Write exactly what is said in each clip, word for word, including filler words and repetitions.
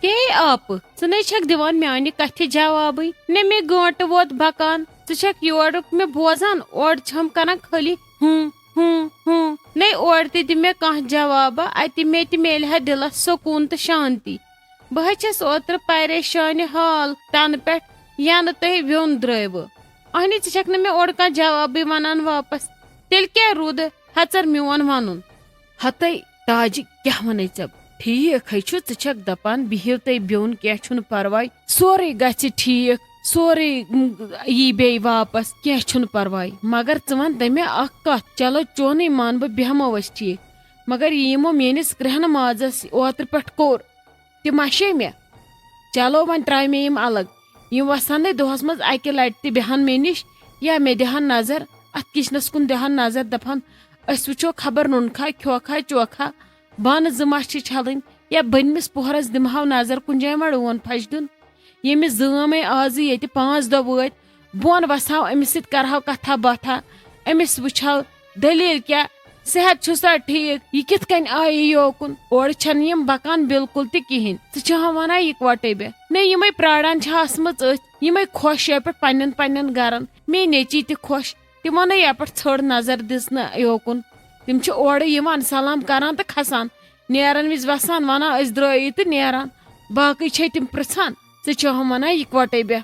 ہے آپہٕ، ژٕ نے چھکھ دِوان میانہِ کتھِ جوابٕے۔ نے مےٚ گٲنٹہٕ ووت بکان، ژٕ چھکھ یورُک مےٚ بوزان، اورٕ چھم کران خٲلی ہوں ہوں ہوں۔ نے اورٕ تہِ دِ مےٚ کانٛہہ جوابہ، اتہِ مےٚ تہِ میلہِ ہا دِلس سکوٗن تہٕ شانتی۔ بہٕ حظ چھس اوترٕ پریشانہِ حال تنہٕ پٮ۪ٹھ، ینہٕ تُہۍ ویوٚن درٛٲیوٕ۔ اہنہِ، ژٕ چھکھ نہٕ مےٚ اورٕ کانٛہہ جوابٕے ونان واپس۔ تیٚلہِ کیٛاہ روٗد ہژر میون ونُن؟ ہتے تاجہِ، کیٛاہ ونے ژےٚ بہٕ؟ ٹھیٖک ہے چھُ، ژٕ چھکھ دپان بِہِو تُہۍ بیوٚن، کینٛہہ چھُنہٕ پرواے، سورُے گژھِ ٹھیٖک، سورُے، م، یی بیٚیہِ واپس، کینٛہہ چھُنہٕ پرواے۔ مگر ژٕ ون تہٕ مےٚ اکھ کتھ، چلو چونُے مان بہٕ، بیٚہمو أسۍ ٹھیٖک، مگر یہِ یِمو میٲنِس کرٛہنہٕ مازس اوترٕ پٮ۪ٹھ کوٚر، تہِ مشے مےٚ۔ چلو وۄنۍ ترٛایہِ مےٚ یِم الگ۔ یِم وسان نے دۄہس منٛز اکہِ لٹہِ تہِ بیہن مےٚ نِش، یا مےٚ دِہن نظر، اتھ کچنس کُن دِہن نظر، دپہن، أسۍ وٕچھو خبر نُنکھا کھیوکھا چوکھا، بانہٕ زٕ ما چھِ چھلٕنۍ، یا بٔنمِس پوہرس دِمہو نظر، کُنہِ جایہِ ما ڈوٗن پھش دیُن۔ ییٚمِس زٲم ہے آزٕ ییٚتہِ پانٛژھ دۄہ وٲتۍ، بۄن وسہو أمِس سۭتۍ، کرہو کتھا باتھا، أمِس وٕچھو دٔلیٖل کیٛاہ، صحت چھُسا ٹھیٖک، یہِ کِتھ کٔنۍ آیہِ یوکُن؟ اورٕ چھنہٕ یِم بکان بالکل تہِ کِہیٖنۍ۔ ژٕ چھِ ہم ونان یِکوٹے بیٚہہ۔ نے یِمے پراران چھِ آسمٕژ أتھۍ، یِمے خۄش یا پٮ۪ٹھ پننٮ۪ن پننٮ۪ن گرن۔ مے نیٚچی تہِ خۄش، تِمو نے یپٹھ ژھٔڑ نظر دِژ نہٕ یوکُن۔ تِم چھِ اورٕ یِوان، سلام کران تہٕ کھسان، نیرن وِزِ وسان، ونان، أسۍ درٛٲیی تہٕ نیران۔ باقٕے چھے تِم پرژھان، ژٕ چھِ ہم ونان یِکوٹے بیٚہہ۔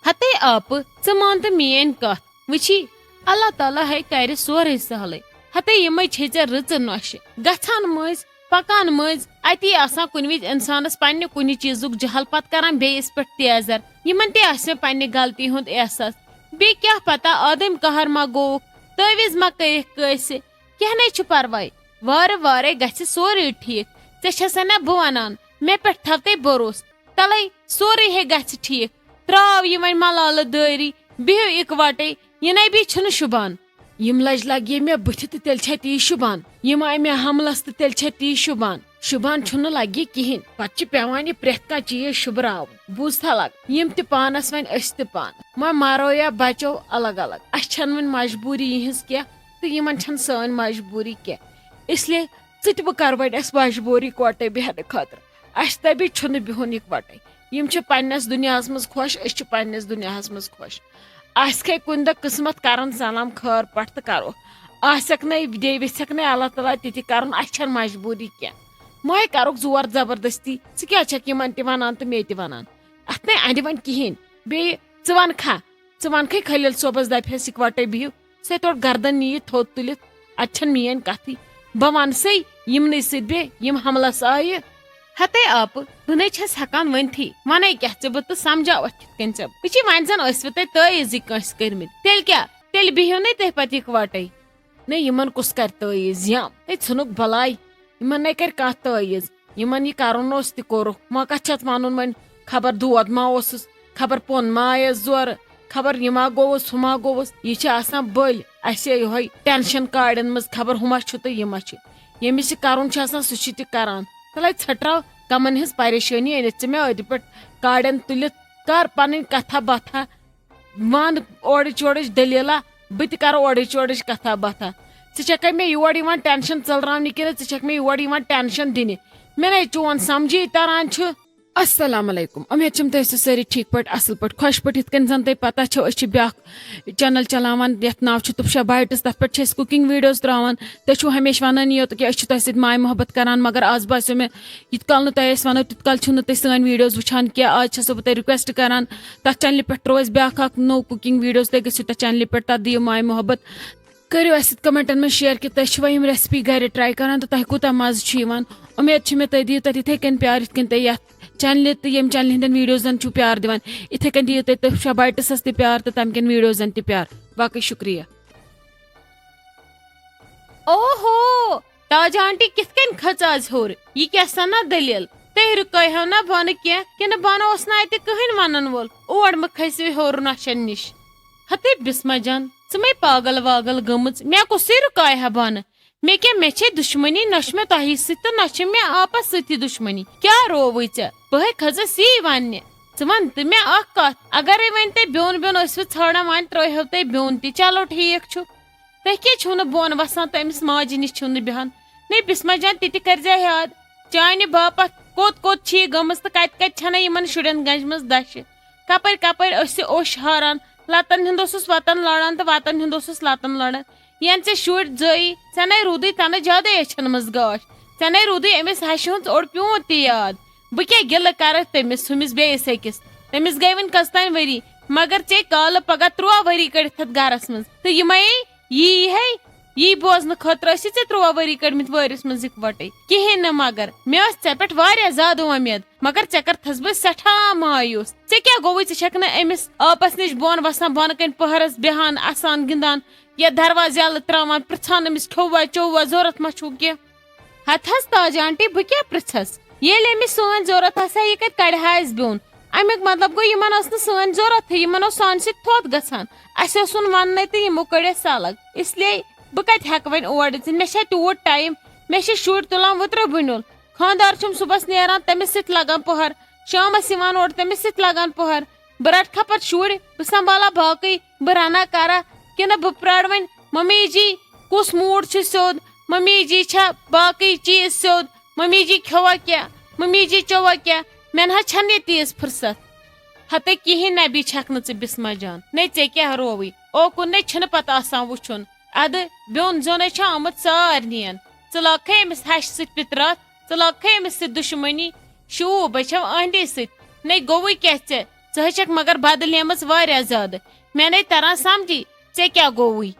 ہتے آپہٕ، ژٕ مان تہٕ میٲنۍ کتھ۔ وٕچھی، اللہ تعالیٰ ہے کرِ سورُے سہلٕے۔ ہتے یِمے چھے ژےٚ رٕژٕ نۄشہِ۔ گژھان مٔنٛزۍ، پکان مٔنٛزۍ، اتی آسان کُنہِ وِزِ انسانس پننہِ کُنہِ چیٖزُک جہل، پتہٕ کران بیٚیِس پٮ۪ٹھ تیزر۔ یِمن تہِ آسہِ مےٚ پننہِ غلطی ہُنٛد احساس۔ بیٚیہِ کیٛاہ پتہ آدم قہر ما گوٚوُکھ، تعویذ ما کٔرِکھ کٲنٛسہِ۔ کینٛہہ نے چھُ پرواے، وارٕ وارے گژھِ سورُے ٹھیٖک۔ ژےٚ چھےٚ سا نہ بہٕ ونان، مےٚ پٮ۪ٹھ تھاو تُہۍ بروسہٕ۔ تلے سورُے ہے گژھِ ٹھیٖک۔ تراو یہِ وۄنۍ ملالہٕ دٲری، بِہِو اِکوٹے، یہِ نے بیٚیہِ چھُنہٕ شوٗبان۔ یِم لجہِ لگہِ مےٚ بٕتھِ تہٕ تیٚلہِ چھا تی شوٗبان؟ یِم آیہِ مےٚ حملس تہٕ تیٚلہِ چھا تی شوٗبان؟ شوٗبان چھُنہٕ لگہِ کِہیٖنۍ۔ پتہٕ چھِ پٮ۪وان یہِ پرٛٮ۪تھ کانٛہہ چیٖز شوٗبراوُن۔ بوٗزتھا لگ، یِم تہِ پانس وۄنۍ، أسۍ تہِ پانہٕ۔ وۄنۍ مرو یا بچو الگ الگ۔ اسہِ چھنہٕ وۄنۍ مجبوٗری یِہٕنٛز کینٛہہ تہٕ یِمن چھنہٕ سٲنۍ مجبوٗری کینٛہہ۔ اس لیے ژٕ تہِ بہٕ کرٕ وۄنۍ اسہِ مجبوٗر یِکوٹے بیہنہٕ خٲطرٕ۔ اسہِ تہِ بیٚیہِ چھُنہٕ بِہُن یِکوٹے۔ یِم چھِ پننِس دُنیاہس منٛز خۄش، أسۍ چھِ پننِس دُنیاہس منٛز خۄش۔ آسہِ کھے کُنہِ دۄہ قٕسمت کرن سلام خٲر پٲٹھۍ تہٕ کرو۔ آسٮ۪کھ نے، بیٚیہِ ویژھٮ۪کھ نے اللہ تعالیٰ تہِ تہِ کرُن، اسہِ چھنہٕ مجبوٗری کینٛہہ۔ مہ ہے کرُکھ زور زبردستی، ژٕ کیٛازِ چھکھ یِمن تہِ ونان تہٕ مے تہِ ونان؟ اتھ نے اندِ وۄنۍ کِہیٖنۍ۔ بیٚیہِ ژٕ ونکھا، ژٕ ونکھے خلیل صٲبس دپہِ ہس یِکوٹے بِہِو، سُہ ہے تورٕ گردن نِیہِ تھوٚد تُلِتھ، اتہِ چھنہٕ میٲنۍ کتھٕے۔ بہٕ ونسے یِمنٕے سۭتۍ بیٚیہِ، یِم حملس آیہِ۔ ہتے آپہٕ، بہٕ نے چھس ہٮ۪کان ؤنتھٕے، ونے کیٛاہ ژےٚ بہٕ تہٕ سمجھاو اتھ کِتھ کٔنۍ ژےٚ بہٕ۔ یہِ چھِ وۄنۍ زن ٲسوٕ تۄہہِ تعویذٕے کٲنٛسہِ کٔرمٕتۍ، تیٚلہِ کیٛاہ؟ تیٚلہِ بِہِو نے تُہۍ پتہٕ یِکوٹے۔ نے یِمن کُس کرِ تعویذ؟ یِم ہے ژھٕنُکھ بلاے، یِمن نے کرِ کانٛہہ تعویذ۔ یِمن یہِ کرُن اوس تہِ کوٚرُکھ، وۄنۍ کتھ چھِ اتھ ونُن وۄنۍ؟ خبر دود ما اوسُس، خبر پوٚن ما آیس زورٕ، خبر یہِ ما گوٚوُس، ہُہ ما گوٚوُس۔ یہِ چھِ آسان بٔلۍ اسے یِہوٚے ٹینشن کاڑٮ۪ن منٛز، خبر ہُہ ما چھُ تہٕ یہِ ما چھُ۔ ییٚمِس یہِ کرُن چھُ آسان، سُہ چھُ تہِ کران۔ تلے ژھٹراو کمن ہٕنٛز پریشٲنی، أنِتھ ژٕ مےٚ أتھۍ پٮ۪ٹھ کاڑٮ۪ن تُلِتھ۔ کر پنٕنۍ کتھا باتھا، ون اورٕچ یورٕچ دٔلیٖلہ، بہٕ تہِ کرٕ اورٕچ یورٕچ کتھا باتھا۔ ژٕ چھکھے مےٚ یور یِوان ٹینشن ژٔلراونہِ کِنہٕ ژٕ چھکھ مےٚ یور یِوان ٹینشن دِنہِ؟ مےٚ نے چون سمجھی تران چھُ۔ السلام علیکم، امید چھم تُہۍ ٲسِو سٲری ٹھیٖک پٲٹھۍ، اصل پٲٹھۍ، خۄش پٲٹھۍ۔ یِتھ کٔنۍ زن تۄہہِ پتہ چھو، أسۍ چھِ بیٛاکھ چینل چلاوان یتھ ناو چھُ تُپشا بایٹس، تتھ پٮ۪ٹھ چھِ أسۍ cooking videos تراوان۔ تُہۍ چھِو ہمیشہِ ونان یوت کہِ أسۍ چھِ تۄہہِ سۭتۍ ماے محبت کران، مگر آز باسیو مےٚ یِتھ کال نہٕ تۄہہِ أسۍ ونو، تیُتھ کال چھِو نہٕ تُہۍ سٲنۍ videos وٕچھان کینٛہہ۔ آز چھسو بہٕ تۄہہِ request کران، تتھ چینلہِ پٮ۪ٹھ ترٛوو اَسہِ بیٛاکھ اکھ نوٚو cooking videos، تُہۍ گٔژھِو تتھ چینلہِ پٮ۪ٹھ، تتھ دِیِو ماے محبت۔ کٔرِو اَسہِ سۭتۍ commentن منٛز share کہِ تۄہہِ چھِوا یِم recipe گرِ try کران تہٕ تۄہہِ کوٗتاہ مزٕ چھُ یِوان۔ اُمید چھِ مےٚ تُہۍ دِیِو تتھ یِتھے کٔنۍ پیار، یِتھ کٔنۍ تُہۍ یتھ چینلہِ تہٕ ییٚمہِ چینلہِ ہٕنٛدٮ۪ن videosن چھِو پیار دِوان، یِتھے کٔنۍ دِیِو تُہۍ تُپشا بایٹسس تہِ پیار تہٕ تمہِ کٮ۪ن videosن تہِ پیار۔ باقٕے شُکریہ۔ اوہو، تاج آنٹی کِتھ کٔنۍ کھٔژ آز ہیوٚر؟ یہِ کیٛاہ سنا دٔلیٖل؟ تُہۍ رُکٲیہو نا بۄنہٕ کینٛہہ، کِنہٕ بۄنہٕ اوس نہٕ اَتہِ کٕہٕنۍ وَنَن وول؟ اور مہٕ کھٔسِو ہیوٚر نۄشَن نِش۔ ہتے بسمہ جان، ژٕ مَے پاگل واگل گٔمٕژ؟ مےٚ کُسٕے رُکایہِ ہا بۄنہٕ؟ مےٚ کیٛاہ، مےٚ چھے دُشمنی، نہ چھُ مےٚ تۄہہِ سۭتۍ تہٕ نہ چھِ مےٚ آپَس سۭتۍ تہِ دُشمنی۔ کیٛاہ رووُے ژےٚ؟ بہٕ ہے کھٔژٕس یی وَننہِ۔ ژٕ وَن تہٕ مےٚ اَکھ کَتھ، اگرے وۄنۍ تُہۍ بیوٚن بیوٚن ٲسوٕ ژھانٛڈان، وۄنۍ ترٛٲیہو تُہۍ بیوٚن تہِ، چلو ٹھیٖک چھُ۔ تُہۍ کیٛازِ چھِو نہٕ بۄن وَسان تہٕ أمِس ماجہِ نِش چھِو نہٕ بیٚہان؟ نے بسمہ جان، تہِ تہِ کٔرۍزِ یاد، چانہِ باپتھ کوٚت کوٚت چھِ یہِ گٔمٕژ تہٕ کتہِ کتہِ چھنہٕ یِمن شُرٮ۪ن گنجمٕژ دشہِ؟ کپٲرۍ کپٲرۍ ٲسۍ اوٚش ہاران؟ لتن ہُنٛد اوسُس وتن لڑان تہٕ وتن ہُنٛد اوسُس لتن لڑان۔ ین ژےٚ شُرۍ زٲیی، ژےٚ نے روٗدٕے تنہٕ زیادے أچھن منٛز گاش۔ ژےٚ نے روٗدٕے أمِس ہشہِ ہُنٛد اوٚڑ پیوٗنت تہِ یاد۔ بہٕ کیٛاہ گِلہٕ کرٕ تٔمِس ہُمِس بیٚیِس أکِس؟ تٔمِس گٔے وۄنۍ کٔژتام ؤری، مگر ژےٚ کالہٕ پگاہ تُرٛواہ ؤری کٔڑِتھ گرس منٛز۔ تہٕ یِمے یی ہے، یی بوزنہٕ خٲطرٕ ٲسی ژےٚ تُرٛواہ ؤری کٔڑمٕتۍ وٲرِس منٛز یِکوَٹَے۔ کِہیٖنۍ نہٕ مگر۔ مےٚ ٲس ژےٚ پٮ۪ٹھ واریاہ زیادٕ وۄمید، مگر ژےٚ کٔرتھَس بہٕ سٮ۪ٹھاہ مایوٗس۔ ژےٚ کیٛاہ گوٚوُے؟ ژٕ چھَکھ نہٕ أمِس آپَس نِش بۄن وَسان، بۄنہٕ کَنۍ پٔہرَس بیٚہان، اَسان گِنٛدان، یا دروازٕ یَلہٕ ترٛاوان، پِرٛژھان أمِس، کھیوٚوا، چیوٚوا، ضوٚرَتھ ما چھُو کینٛہہ؟ ہتہٕ حظ تاج آنٹی، بہٕ کیٛاہ پِرٛژھَس؟ ییٚلہِ أمِس سٲنۍ ضوٚرَتھ آسہِ ہا، یہِ کَتہِ کَڑِ ہا اَسہِ بیوٚن؟ اَمیُک مطلب گوٚو، یِمَن ٲس نہٕ سٲنۍ ضوٚرَتھٕے، یِمَن اوس سانہِ سۭتۍ تھوٚد گژھان۔ اَسہِ اوس نہٕ وَننَے تہٕ یِمو کٔڑۍ اَسہِ الگ۔ اس لیے بہٕ کَتہِ ہٮ۪کہٕ وۄنۍ اور أژِتھ؟ مےٚ چھا تیوٗت ٹایم؟ مےٚ چھِ شُرۍ تُلان وُترٕ بُنیُل۔ خانٛدار چھُم صُبحَس نیران، تٔمِس سۭتۍ لَگان پۄہَر۔ شامَس یِوان اورٕ، تٔمِس سۭتۍ لَگان پۄہَر۔ بہٕ رَٹہٕ کھا پَتہٕ شُرۍ؟ بہٕ سنٛبھالہٕ باقٕے؟ بہٕ رَنہٕ کَرٕ؟ کِنہٕ بہٕ پرٛارٕ وۄنۍ ممی جی؟ کُس موٗڈ چھُ سیوٚد؟ ممی جی چھا باقٕے چیٖز سیوٚد؟ ممی جی کھیوٚوا کینٛہہ؟ ممی جی چیوٚوا کینٛہہ؟ مےٚ نہ حظ چھَنہٕ یہِ تیٖژ فرصت۔ ہتے کِہیٖنۍ نبی چھَکھ نہٕ ژٕ بسمہ جان۔ نے ژےٚ کیٛاہ رووٕے؟ اوکُن نے چھُنہٕ پَتہٕ آسان وٕچھُن۔ اَدٕ بیوٚن زوٚنے چھا آمُت سارنِیَن۔ ژٕ لاگکھے أمِس ہَشہِ سۭتۍ پِتراتھ؟ ژٕ لاگکھے أمِس سۭتۍ دُشمنی؟ شوٗب ہے چھَو أہنٛدے سۭتۍ۔ نے گوٚوُے کیٛاہ ژےٚ؟ ژٕ حظ چھَکھ مگر بدلیمٕژ واریاہ زیادٕ۔ مےٚ نے تران سمجھی ژےٚ کیٛاہ گوٚوُے۔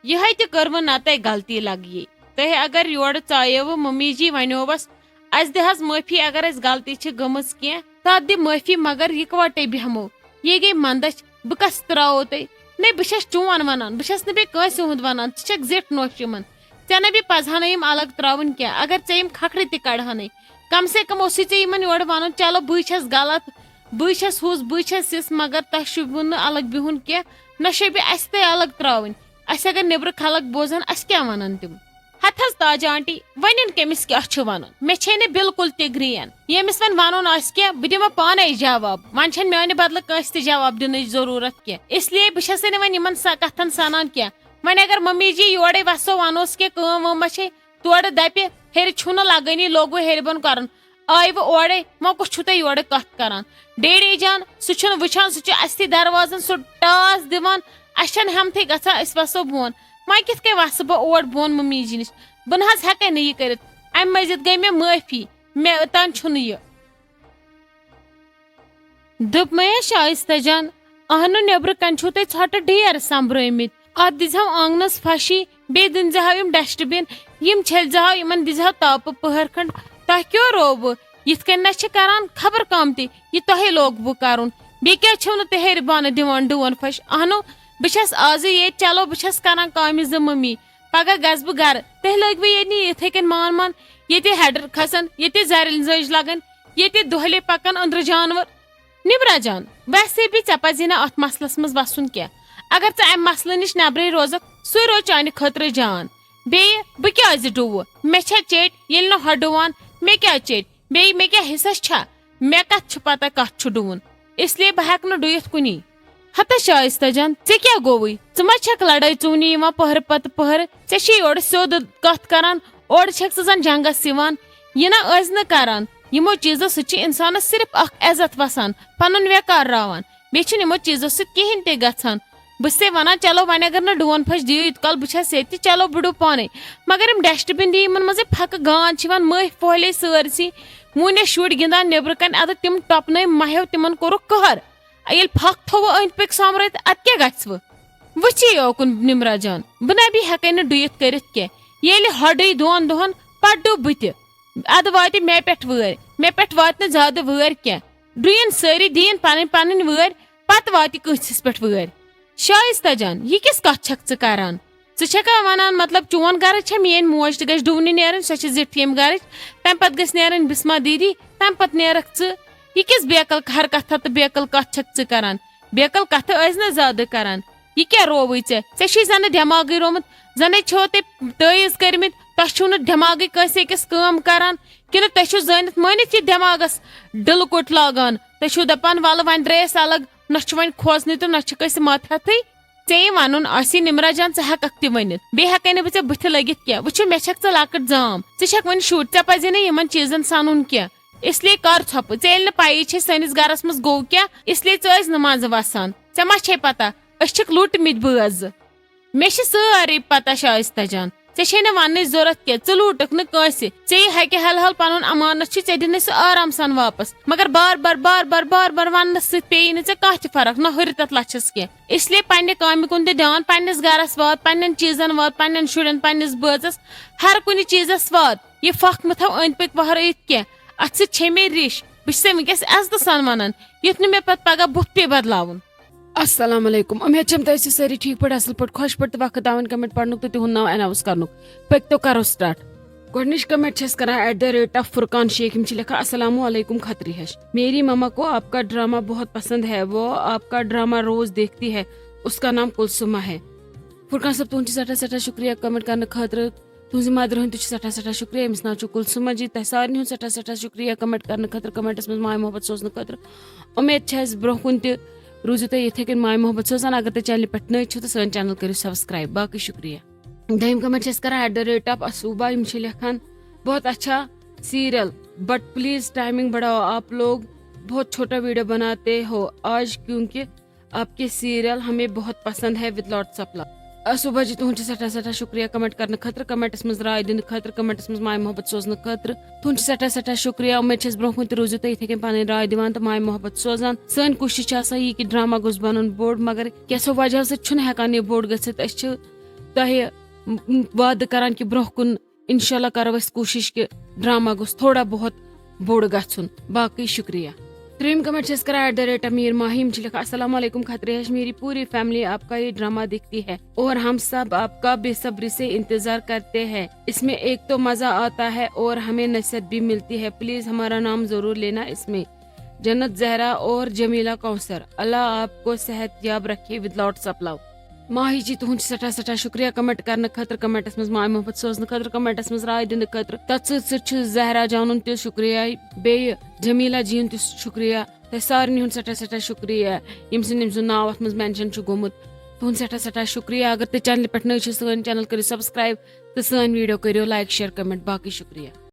یِہے تہِ کٔروٕ نتے غلطی لگیے۔ تۄہہِ اگر یورٕ ژاییوٕ ممی جی ونیووس، "اسہِ دِ حظ معٲفی اگر اسہِ غلطی چھِ گٔمٕژ کینٛہہ، تتھ دِ معٲفی مگر یکوٹے بیہمو۔ یے گٔے مندچھ، بہٕ کس تراوو تۄہہِ؟ نے بہٕ چھس چون ونان، بہٕ چھس نہٕ بیٚیہِ کٲنٛسہِ ہُنٛد ونان، ژٕ چھکھ زِٹھ نوشہِ یِمن۔ ژےٚ نہ بیٚیہِ پزہنے یِم الگ تراوٕنۍ کینٛہہ، اگر ژےٚ یِم کھکھرِ تہِ کڑہنے، کم سے کم اوسُے ژےٚ یِمن یورٕ ونُن، چلو بٕے چھس غلط، بٕے چھس ہُس، بٕے چھس یِژھ، مگر تۄہہِ چھُو نہٕ الگ بِہُن کینٛہہ، نہ چھے بیٚیہِ اسہِ تہِ الگ تراوٕنۍ۔ اسہِ اگر نیبرٕ خلق بوزن، اسہِ کیٛاہ ونن تِم؟ ہتہٕ حظ تاج آنٹی، ونُن کٔمِس کیٛاہ چھُ ونُن؟ مےٚ چھے نہٕ بالکل تہِ گرین۔ ییٚمِس وۄنۍ ونُن آسہِ کینٛہہ، بہٕ دِمہٕ پانے جواب۔ وۄنۍ چھنہٕ میانہِ بدلہٕ کٲنٛسہِ تہِ جواب دِنٕچ ضروٗرت کینٛہہ، اس لیے بہٕ چھسے نہٕ وۄنۍ یِمن سا-، کتھن سنان کینٛہہ۔ وۄنۍ اگر ممی جی یورے وسو ونوس کینٛہہ کٲم وٲم ما چھے، تورٕ دپہِ، ہیٚرِ چھُنہٕ لگٲنی، لوگوٕ ہیٚرِ بۄن کرُن۔ آیہِ وۄنۍ اورے، وۄنۍ کُس چھُو تُہۍ یورٕ کتھ کران؟ ڈیڈی جان، سُہ چھُنہٕ وٕچھان، سُہ چھُ اَسہِ سۭتۍ دروازن سُہ ٹاس دِوان، اَسہِ چھَنہٕ ہٮ۪متھٕے گژھان، أسۍ وَسو بۄن۔ وۄنۍ کِتھ کٔنۍ وَسہٕ بہٕ اور بۄن مُمی جی نِش؟ بہٕ نہ حظ ہٮ۪کَے نہٕ یہِ کٔرِتھ۔ اَمہِ مٔزیٖد گٔے مےٚ معٲفی، مےٚ تام چھُنہٕ یہِ۔ دوٚپمَے شایستہ جان، اہنُو نیٚبرٕ کَنہِ چھُو تۄہہِ ژھۄٹہٕ ڈھیر سۄمبرٲومٕتۍ۔ اَتھ دِژہو آنٛگنَس پھَشی، بیٚیہِ دِنزِہو یِم ڈسٹبن، یِم چھٔلزِہو، یِمن دِزہو تاپہٕ پٔہر کھنڈ۔ تۄہہِ کیٛاہ رووٕ؟ یِتھ کٔنۍ نہ چھِ کران خبر کم تہِ، یہِ تۄہے لوگوٕ کرُن۔ بیٚیہِ کیٛازِ چھِو نہٕ تُہۍ ہیٚرِ بانہٕ دِوان ڈوٗن پھش؟ اہنو، بہٕ چھَس آزٕے ییٚتہِ، چلو بہٕ چھَس کران کامہِ زٕ مٔمی۔ پگاہ گژھٕ بہٕ گرٕ، تُہۍ لٲگوٕ ییٚتہِ یِتھَے کٔنۍ مان مان، ییٚتہِ ہیڈر کھسن، ییٚتہِ زرٮ۪ن زٔج لگن، ییٚتہِ دۄہلے پکن أنٛدرٕ جانور۔ نمرہ جان، ویسے بھی ژےٚ پزی نہٕ اتھ مسلس منٛز وسُن کینٛہہ۔ اگر ژٕ امہِ مسلہٕ نِش نٮ۪برٕے روزکھ، سُے روزِ چانہِ خٲطرٕ جان۔ بیٚیہِ، بہٕ کیازِ ڈُوٕ؟ مےٚ چھا چیٚٹۍ؟ ییٚلہِ نہٕ ہۄ ڈُوان، مےٚ کیٛاہ چیٚٹۍ؟ بیٚیہِ، مےٚ کیٛاہ حصس چھا؟ مےٚ کتھ چھِ پتہ کتھ چھُ ڈُوُن؟ اس لیے بہٕ ہٮ۪کہٕ نہٕ ڈُوِتھ کُنی۔ ہتا شایستہ جان، ژےٚ کیٛاہ گوٚوُے؟ ژٕ ما چھکھ لڑٲے ژوٗنہِ یِوان پٔہرٕ پتہٕ پٔہرٕ؟ ژےٚ چھے یورٕ سیوٚد کتھ کران، اورٕ چھکھ ژٕ زن جنگس یِوان۔ یہِ نہ ٲسۍ نہٕ کران۔ یِمو چیٖزو سۭتۍ چھِ انسانس صرف اکھ عزت وسان، پنُن ویقار راوان۔ بیٚیہِ چھِنہٕ یِمو چیٖزو سۭتۍ کِہیٖنۍ تہِ گژھان۔ بہٕ چھسے ونان، چلو وۄنۍ اگر نہٕ ڈوٗن پھش دِیِو یوٗت کال، بہٕ چھس ییٚتہِ، چلو بہٕ ڈُو پانے۔ مگر یِم ڈسٹبن دِیِو، یِمن منٛز یہِ پھکہٕ گانٛد چھِ یِوان، مٔہۍ پھۄلے سٲرسٕے۔ وُنہِ ٲسۍ شُرۍ گِنٛدان نیٚبرٕ کنہِ، ادٕ تِم ٹۄپنٲے مہیو، تِمن کوٚرُکھ قہر۔ ییٚلہِ پھکھ تھوٚوٕ أنٛدۍ پٔکۍ سۄمبرٲوِتھ، ادٕ کیٛاہ گژھِ وۄنۍ؟ وٕچھِو یوکُن نمرہ جان، بہٕ نہ بیٚیہِ ہٮ۪کے نہٕ ڈُیِتھ کٔرِتھ کینٛہہ۔ ییٚلہِ ہۄڈٕے دۄن دۄہن، پتہٕ ڈُو بہٕ تہِ۔ ادٕ واتہِ مےٚ پٮ۪ٹھ وٲرۍ، مےٚ پٮ۪ٹھ واتہِ نہٕ زیادٕ وٲرۍ کینٛہہ۔ ڈُیِن سٲری، دِیِن پنٕنۍ پنٕنۍ وٲرۍ، پتہٕ واتہِ کٲنٛسِس پٮ۪ٹھ وٲرۍ۔ شایستہ جان، یہِ کِژھ کتھ چھکھ ژٕ کران؟ ژٕ چھکھا ونان، مطلب، چون گرٕچ چھےٚ میٲنۍ موج تہِ گژھِ ڈُونہِ نیرٕنۍ، سۄ چھِ زِٹھ ییٚمہِ گرٕچ، تمہِ پتہٕ گژھِ نیرٕنۍ بسمہ دیدی، تمہِ پتہٕ نیرکھ ژٕ؟ یہِ کِژھ بیقل حرکتھا تہٕ بیقل کتھ چھکھ ژٕ کران؟ بیقل کتھٕ ٲسۍ نہٕ زیادٕ کران۔ یہِ کیٛاہ رووٕے ژےٚ؟ ژےٚ چھُے زنہٕ دٮ۪ماغٕے رومُت، زنے چھِو تۄہہِ تٲویٖز کٔرمٕتۍ، تۄہہِ چھُو نہٕ دٮ۪ماغٕے کٲنٛسہِ أکِس کٲم کران، کِنہٕ تۄہہِ چھُو زٲنِتھ مٲنِتھ یہِ دٮ۪ماغس ڈٕلہٕ کوٚٹ لاگان؟ تۄہہِ چھُو دپان، ولہٕ وۄنۍ درٛایس الگ، نہ چھُ وۄنۍ کھوژنٕے تہٕ نہ چھُ کٲنٛسہِ مت ہٮ۪تھٕے۔ ژےٚ یہِ ونُن آسی نمرہ جان، ژٕ ہیککھ تہِ ؤنِتھ، بیٚیہِ ہیکے نہٕ بہٕ ژےٚ بٕتھِ لٔگِتھ کینٛہہ۔ وٕچھو، مےٚ چھکھ ژٕ لۄکٕٹ زام، ژٕ چھکھ وۄنۍ شُر، ژےٚ پزی نہٕ یِمن چیٖزن سنُن کینٛہہ۔ اس لیے کر ژھۄپہٕ، ژےٚ ییٚلہِ نہٕ پَیی چھے سٲنِس گرس منٛز گوٚو کیٛاہ، اس لیے ژٕ ٲسۍ نہٕ منٛزٕ وسان۔ ژےٚ ما چھے پتہ، أسۍ چھِکھ لُٹمٕتۍ بٲژ زٕ۔ مےٚ چھِ سٲرٕے پتہ شائستہ جان، ژےٚ چھے نہٕ وننٕچ ضروٗرت کینٛہہ، ژٕ لوٗٹکھ نہٕ کٲنٛسہِ۔ ژےٚ یہِ ہیٚکہِ حل حل پنُن امانت چھُ، ژےٚ دِنٕے سُہ آرام سان واپس۔ مگر بار بار بار بار بار بار وننہٕ سۭتۍ پیٚیی نہٕ ژےٚ کانٛہہ تہِ فرق، نہ ہُرِ تتھ لچھس کینٛہہ۔ اس لیے پننہِ کامہِ کُن دِ دھیان، پننِس گرس وات، پننٮ۪ن چیٖزن وات، پننٮ۪ن شُرٮ۪ن، پننِس بٲژس، ہر کُنہِ چیٖزس وات۔ یہِ پھکھ مہٕ تھاو أنٛدۍ پٔکۍ وہرٲیِتھ کینٛہہ۔ اتھ سۭتۍ چھے مےٚ ریش۔ بہٕ چھسے وٕنکیٚس عزتہٕ سان ونان، یُتھ نہٕ مےٚ پتہٕ پگاہ بُتھ پیٚیہِ بدلاوُن۔ السلام علیکم، امید چھم تُہۍ ٲسِو سٲری ٹھیٖک پٲٹھۍ، اصل پٲٹھۍ، خۄش پٲٹھۍ تہٕ وقت داوان کمنٹ پرنُک تہٕ تِہُنٛد ناو اناؤنس کرنُک۔ پٔکۍ تو کرو سٹارٹ۔ گۄڈٕنِچ کمنٹ چھس کران ایٹ دا ریٹ آف فرقان شیخ، یِم چھِ لیکھان، السلام علیکم کھتری ہش، میری مما کو آپ کا ڈرامہ بہت پسند ہے، وہ آپ کا ڈرامہ روز دیکھتی ہے، اس کا نام کلثومہ ہے۔ فرقان صٲب، تُہُنٛد چھُ سٮ۪ٹھاہ سٮ۪ٹھاہ شُکریہ کمنٹ کرنہٕ خٲطرٕ۔ تُہٕنٛزِ مدرِ ہُنٛد تہِ چھُ سٮ۪ٹھاہ سٮ۪ٹھاہ شُکریہ، أمِس ناو چھُ کلثومہ جی۔ تۄہہِ سارنٕے ہُنٛد سٮ۪ٹھاہ سٮ۪ٹھاہ شُکریہ کمنٹ کرنہٕ خٲطرٕ، کمنٹس منٛز ماے محبت سوزنہٕ خٲطرٕ۔ اُمید چھِ اَسہِ برٛونٛہہ کُن تہِ روٗزِو تُہۍ یِتھَے کٔنۍ ماے محبت سوزان۔ اگر تُہۍ چینلہِ پٮ۪ٹھ نٔوۍ چھِو تہٕ سٲنۍ چینل کٔرِو سبسکرایب۔ باقٕے شُکریہ۔ دوٚیِم کمنٹ چھِ اَسہِ کران ایٹ دا ریٹ آف اصوبہ، یِم چھِ لیکھان، بہت اچھا سیریل، بٹ پلیز ٹائمنگ بڑھاؤ، آپ لوگ بہت چھوٹا ویڈیو بناتے ہو آج، کیونکہ آپ کے سیریل ہمیں بہت پسند ہے، وِد لاٹس آف لو۔ اصوبہ جی، تُہُنٛد چھُ سٮ۪ٹھاہ سٮ۪ٹھاہ شُکریہ کمنٹ کرنہٕ خٲطرٕ، کمنٹس منٛز راے دِنہٕ خٲطرٕ، کمنٹس منٛز ماے محبت سوزنہٕ خٲطرٕ۔ تُہُنٛد چھُ سٮ۪ٹھاہ سٮ۪ٹھاہ شُکریہ۔ اُمید چھَس برٛونٛہہ کُن تہِ روٗزِو تُہۍ یِتھَے کٔنۍ پنٕنۍ راے دِوان تہٕ ماے محبت سوزان۔ سٲنۍ کوٗشِش چھِ آسان یہِ کہِ ڈرامہ گوٚژھ بنُن بوٚڑ، مگر کینٛژھو وجہو سۭتۍ چھُنہٕ ہٮ۪کان یہِ بوٚڑ گٔژھِتھ۔ أسۍ چھِ تۄہہِ وعدٕ کران کہِ برٛونٛہہ کُن انشاءاللہ کرو أسۍ کوٗشِش کہِ ڈرامہ گوٚژھ تھوڑا بہت بوٚڑ گژھُن۔ باقٕے شُکریہ۔ ترٛیٚیِم کمنٹ چھِ أسۍ کران ایٹ دا ریٹ امیر ماہی، یِم چھِ لیکھان، السلام علیکم کھتری ہش، میری پوری فیملی آپ کا یہ ڈرامہ دیکھتی ہے اور ہم سب آپ کا بے صبری سے انتظار کرتے ہیں۔ اس میں ایک تو مزہ آتا ہے اور ہمیں نصیحت بھی ملتی ہے۔ پلیز ہمارا نام ضرور لینا اس میں۔ جنت زہرا اور جمیلہ کوثر، اللہ آپ کو صحت یاب رکھے، with lots of love۔ ماہی جی، تُہُنٛد چھُ سٮ۪ٹھاہ سٮ۪ٹھاہ شُکریہ کمنٹ کرنہٕ خٲطرٕ، کمنٹس منٛز ماے محبت سوزنہٕ خٲطرٕ، کمنٹس منٛز راے دِنہٕ خٲطرٕ۔ تتھ سۭتۍ سۭتۍ چھُ زہرا جانُن تہِ شُکریہ، بیٚیہِ جمیلہ جی یُن تہِ شُکریہ۔ تۄہہِ سارنٕے ہُنٛد سٮ۪ٹھاہ سٮ۪ٹھاہ شُکریہ، ییٚمہِ سٕنٛدۍ، ییٚمہِ سُنٛد ناو اتھ منٛز مینشن چھُ گوٚمُت۔ تُہُنٛد سٮ۪ٹھاہ سٮ۪ٹھاہ شُکریہ۔ اگر تُہۍ چینلہِ پٮ۪ٹھ نٔوۍ چھِو، سٲنۍ چینل کٔرِو سبسکرایب تہٕ سٲنۍ ویڈیو کٔرِو لایک، شیئر، کمنٹ۔ باقٕے شُکریہ۔